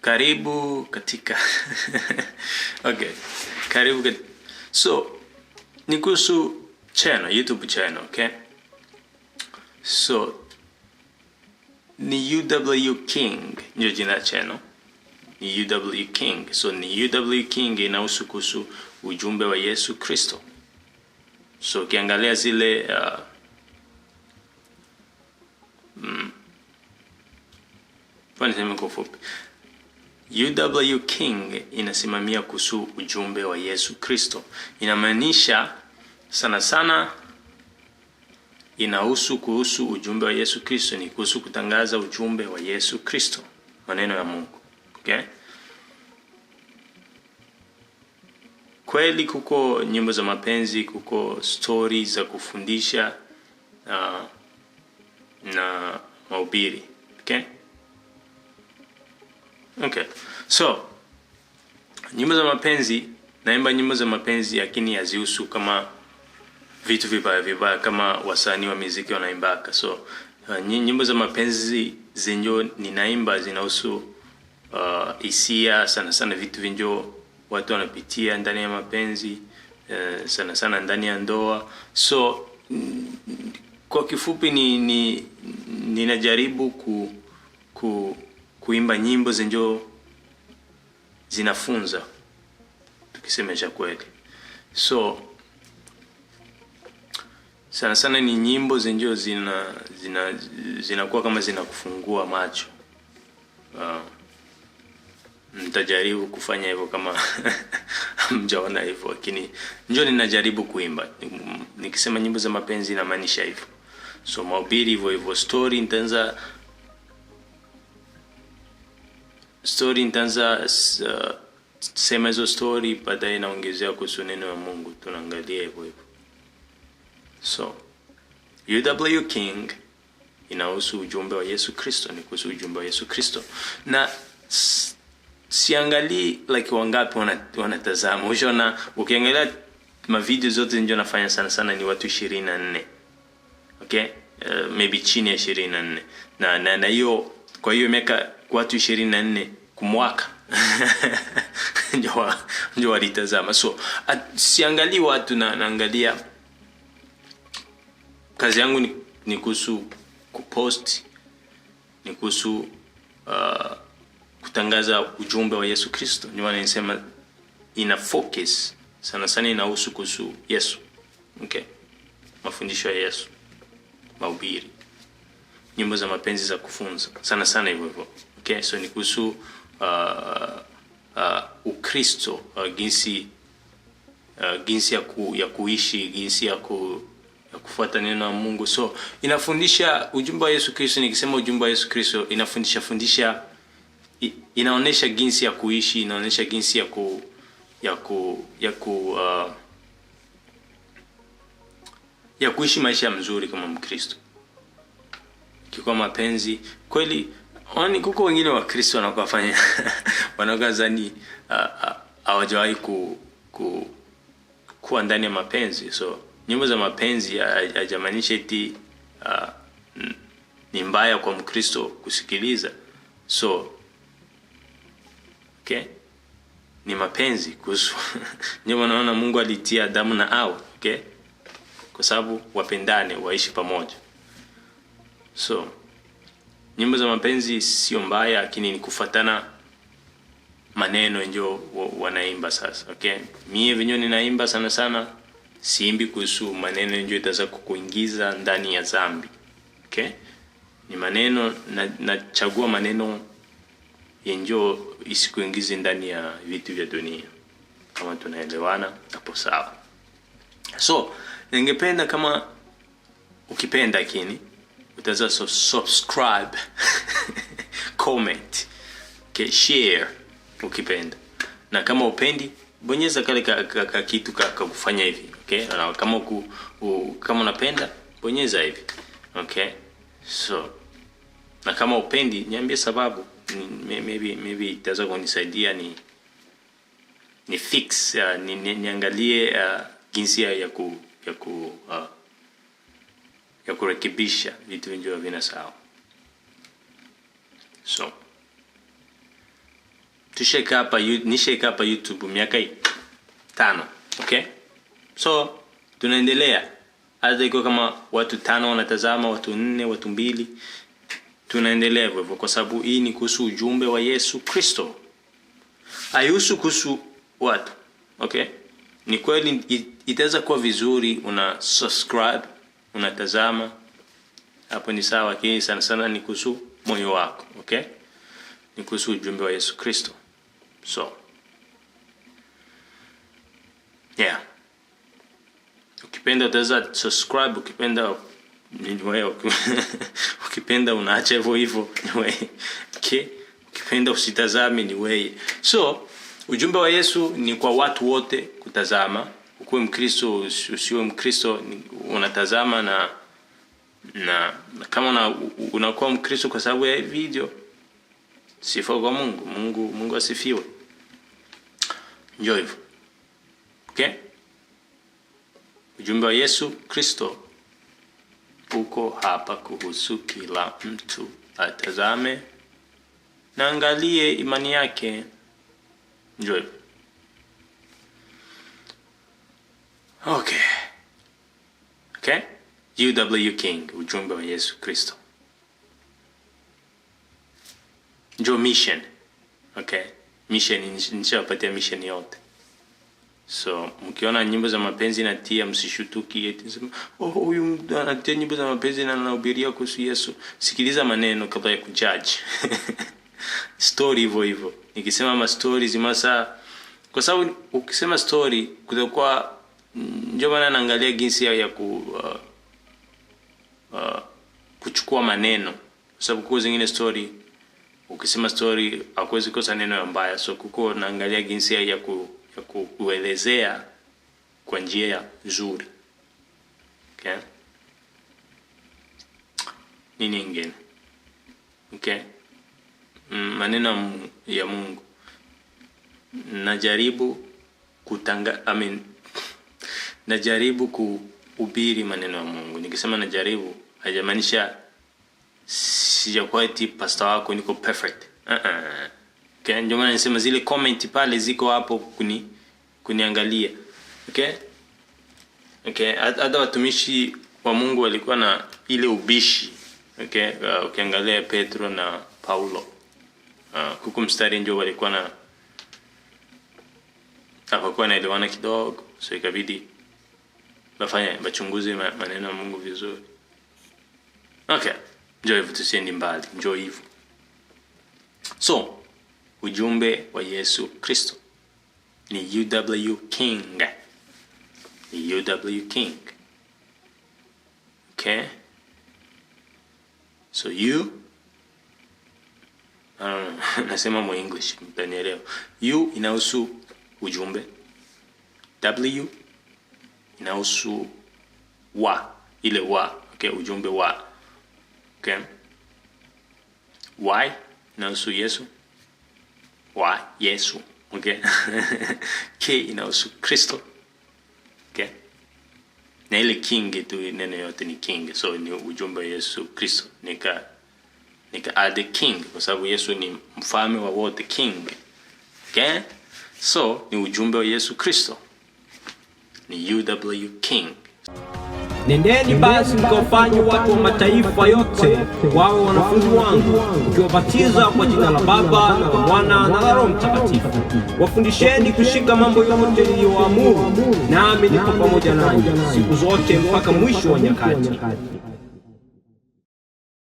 Karibu katika okay, karibu so ni kuhusu channel, YouTube channel, okay? So ni UW King ndio jina channel, ni UW King. So ni UW King inahusu kuhusu ujumbe wa Yesu Kristo. So ukiangalia zile niseme kwa ufupi, UW King inasimamia kuhusu ujumbe wa Yesu Kristo. Inamaanisha sana sana inahusu kuhusu ujumbe wa Yesu Kristo, ni kuhusu kutangaza ujumbe wa Yesu Kristo, maneno ya Mungu. Okay? Kweli kuko nyimbo za mapenzi, kuko story za kufundisha na mahubiri. Okay? Okay. So nyimbo za mapenzi, naimba nyimbo za mapenzi lakini hazihusu kama vitu vibaya vibaya kama wasanii wa muziki wanaimbaka. So nyimbo za mapenzi zenjo ninaimba zinahusu hisia sana sana, vitu vinjo watu wanapitia ndani ya mapenzi, sana sana ndani ya ndoa. So kwa kifupi ni ninajaribu kuimba nyimbo zenjo zinafunza, tukisemesha kweli. So sana sana ni nyimbo zenjo zinakuwa kama zinakufungua macho. Nitajaribu kufanya hivyo kama mjaona hivyo, lakini njo ninajaribu kuimba. Nikisema nyimbo za mapenzi inamaanisha hivyo. So mahubiri hivyo hivyo, story nitaanza sema hizo story, baadaye naongezea kuhusu neno ya Mungu, tunaangalia hivyo hivyo. So UW King inahusu ujumbe wa Yesu Kristo, ni kuhusu ujumbe wa Yesu Kristo. Na siangalii like wangapi wanatazama. Ushaona, ukiangalia mavideo zote ndio nafanya sana sana ni watu 24. Okay? Maybe chini ya 24. Na hiyo kwa hiyo miaka watu 24 kumwaka ndio walitazama. So siangalii watu na naangalia kazi yangu ni kuhusu kupost, ni kuhusu kutangaza ujumbe wa Yesu Kristo. Ndio maana nisema ina focus sana sana, inahusu kuhusu Yesu. Okay? Mafundisho ya Yesu, mahubiri, nyimbo za mapenzi za kufunza, sana sana hivyo hivyo. Okay? So ni kuhusu Ukristo, jinsi ya kuishi, jinsi ya kufuata neno la Mungu. So inafundisha ujumbe wa Yesu Kristo. Nikisema ujumbe wa Yesu Kristo, inafundisha fundisha, inaonesha jinsi ya kuishi, inaonesha jinsi ya kuishi maisha mzuri kama Mkristo. Kiko mapenzi kweli, oni kuko wengine wa Kristo wanakuwa fanya wanakuwa zani hawajawahi kuwa ndani ya mapenzi. So nyimbo za mapenzi hajamaanisha eti ni mbaya kwa Mkristo kusikiliza. So okay, ni mapenzi kuhusu ndio naona Mungu alitia Adamu na Hawa, okay, kwa sababu wapendane, waishi pamoja. So nyimbo za mapenzi sio mbaya, lakini ni kufuatana maneno ndio wanaimba sasa. Okay, mie venyewe ninaimba sana sana siimbi kuhusu maneno ndio itaweza kukuingiza ndani ya dhambi. Okay, ni maneno nachagua maneno yenjo isikuingize ndani ya vitu vya dunia. Kama tunaelewana hapo sawa. So ningependa kama ukipenda kini utaweza subscribe, comment, okay, share ukipenda. Na kama upendi bonyeza kale ka kitu ka kufanya hivi, okay? Na kama kama unapenda bonyeza hivi. Okay? So na kama upendi niambie sababu. Maybe itaweza kunisaidia ni fix, niangalie jinsi ya kurekebisha vitu vingi vina sawa. So Tusheka hapa, nisheka hapa YouTube miaka 5, okay? So tunaendelea, hata iko kama watu 5 wanatazama, watu 4, watu 2, tunaendelea hivyo kwa sababu hii ni kuhusu ujumbe wa Yesu Kristo, haihusu kuhusu watu, okay? Ni kweli itaweza kuwa vizuri una subscribe, unatazama, hapo ni sawa, lakini sana sana ni kuhusu moyo wako, okay? Ni kuhusu ujumbe wa Yesu Kristo. So yeah, ukipenda utaweza subscribe, ukipenda ni wewe, ukipenda unaacha hivyo hivyo ni wewe, okay? Ukipenda usitazame ni wewe. So ujumbe wa Yesu ni kwa watu wote kutazama, ukuwe Mkristo usiwe Mkristo, unatazama na kama unakuwa Mkristo kwa sababu ya video, sifa kwa Mungu, Mungu asifiwe. Njoo hivyo. Okay? Ujumbe wa Yesu Kristo uko hapa kuhusu kila mtu atazame na angalie imani yake. Njoo hivyo. Okay. Okay? UW King, ujumbe wa Yesu Kristo. Njoo mission. Okay? Mission, nishawapatia mission yote. So mkiona nyimbo za mapenzi natia, msishutuki eti sema, oh, huyu anatia nyimbo za mapenzi na anahubiria kuhusu Yesu. Sikiliza maneno kabla ya kujudge. Story hivyo hivyo. Nikisema ma stories masa, kwa sababu ukisema story kutakuwa, ndio maana naangalia jinsi ya kuchukua maneno, kwa sababu kwa zingine story ukisema story hakuwezi kosa neno mbaya. So kuko naangalia jinsi ya kuelezea kwa njia nzuri. Okay? Nini ingine? Okay? Maneno ya Mungu. Najaribu najaribu kuhubiri maneno ya Mungu. Nikisema najaribu haijamaanisha sijakuwa eti pastor wako niko perfect. Okay, ndio maana nisema zile comment pale ziko hapo kuniangalia. Okay? Okay, hata watumishi wa Mungu walikuwa na ile ubishi. Okay, ukiangalia Petro na Paulo. Huku mstari ndio walikuwa na hawakuwa naelewana kidogo, so ikabidi bafanye bachunguze maneno ya Mungu vizuri. Okay, njoo hivyo, tusiendi mbali, njoo hivyo. So ujumbe wa Yesu Kristo ni UW King. Ni UW King. Okay? So you, I don't know, nasema mo English, mtanielewa. U inahusu ujumbe. W inahusu wa, ile wa, okay, ujumbe wa. Okay? Y inahusu Yesu. Y, Yesu, okay? K inahusu Kristo. Okay? Na ile King tu, neno yote ni King. So ni ujumbe wa Yesu Kristo. Nika add King kwa sababu Yesu ni mfalme wa wote, King. Okay? So ni ujumbe wa Yesu Kristo. Ni UW King. Nendeni basi mkawafanye watu wa mataifa yote wawe wanafunzi wangu, mkiwabatiza kwa jina la Baba na la Mwana na la Roho Mtakatifu. Wafundisheni kushika mambo yote niliyowaamuru, nami niko pamoja nanyi siku zote mpaka mwisho wa nyakati.